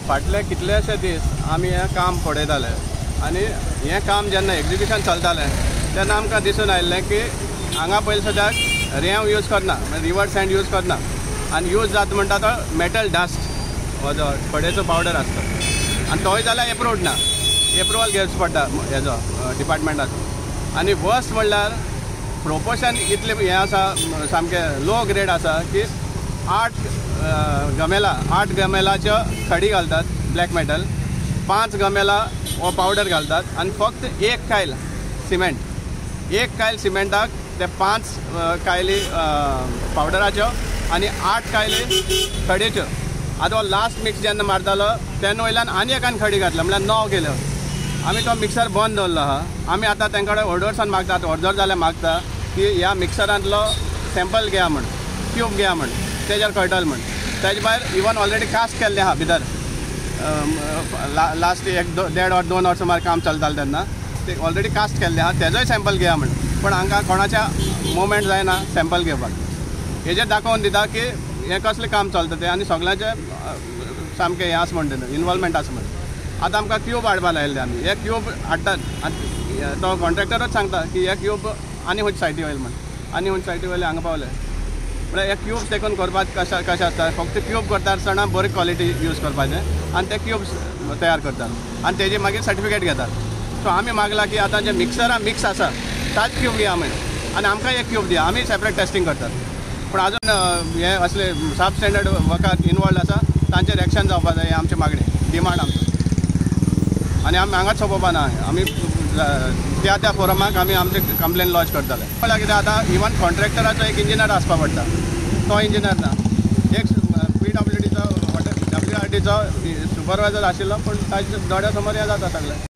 फाटले कितलेशे दीस आमी हें काम पळयताले आनी हें काम जेन्ना एक्जिक्युशन चलतालें तेन्ना आमकां दिसून आयिल्लें की हांगा पयलीं सद्याक रेंव यूज करना, रिवर सँड यूज करना आनी यूज जाता म्हणटा तो मेटल डस्ट हो जो खडेचो पावडर आसता आनी तोय जाल्यार एप्रूव्ड ना, एप्रुवल घेवचो पडटा हेजो डिपार्टमेंटाचो. आनी वर्स्ट म्हणल्यार प्रोपोर्शन इतलें हें आसा, सामकें लो ग्रेड आसा की 8 गमेला 8 गमेलाच्यो खडी घालतात ब्लॅक मेटल, 5 गमेला हो पावडर घालतात आनी फक्त 1 कायल सिमेंट, 1 कायल सिमेंटाक ते 5 कायली पावडराच्यो आनी 8 कायली खडयेच्यो. आतां हो लास्ट मिक्स जेन्ना मारतालो तेन्ना वयल्यान आनी एकान खडी घातल्या, म्हणल्यार 9 केल्यो. आमी तो मिक्सर बंद दवरलो आहा. आमी आतां तेंचे कडेन ऑर्डर्सान मागतात, ऑर्डर जाल्यार मागता की ह्या मिक्सरांतलो सॅम्पल घेया म्हण, क्यूब घेया म्हण, तेजेर कळटलें म्हण. तेजे भायर इवन ऑलरेडी कास्ट केल्लें आहा भितर, लास्ट 1-1.5 वर 2 वर सुमार काम चलतालें तेन्ना ते ऑलरेडी कास्ट केल्लें आहा, तेजोय सॅम्पल घेया म्हण. पूण हांकां कोणाच्या मुवमेंट जायना सॅम्पल घेवपाक. हेजेर दाखोवन दिता की हें कसलें काम चलता तें आनी सगळ्यांचें सामकें हें आसा म्हणटा, इनवॉल्वमेंट आसा म्हण. आतां आमकां क्यूब हाडपा लायिल्ले आमी, हे क्यूब हाडटात आनी तो कॉन्ट्रॅक्टरूच सांगता की हे क्यूब आनी खंयच्या सायटी वयले म्हण, आनी खंयच्या सायटी वयले हांगा पावले. म्हळ्यार हे क्यूब्स देखून करपाक कशें कशें आसता, फक्त क्यूब करता आसतना बरी क्वॉलिटी यूज करपाचें आनी ते क्यूब्स तयार करतात आनी तेजी मागीर सर्टिफिकेट घेतात. सो आमी मागलां की आतां जे मिक्सरां मिक्स आसा ताच क्यूब घेया म्हण आनी आमकां एक क्यूब दिया, आमी सेपरेट टेस्टींग करतात. पूण आजून हे असले सब स्टँडर्ड वर्काक इनवॉल्ड आसा तांचेर एक्शन जावपा जाय, हें आमची मागणी, डिमांड आमची. आनी आमी हांगाच सोंपोवपा ना, आमी त्या त्या फोरमाक आमी आमचे कंप्लेन लॉन्च करतले. म्हळ्यार कितें आतां इवन कॉन्ट्रॅक्टराचो एक इंजिनियर आसपा पडटा, तो इंजिनियर ना. एक PWDचो WRDचो सुपरवायजर आशिल्लो, पूण ताच्या दोळ्या समोर हें जाता सगळें.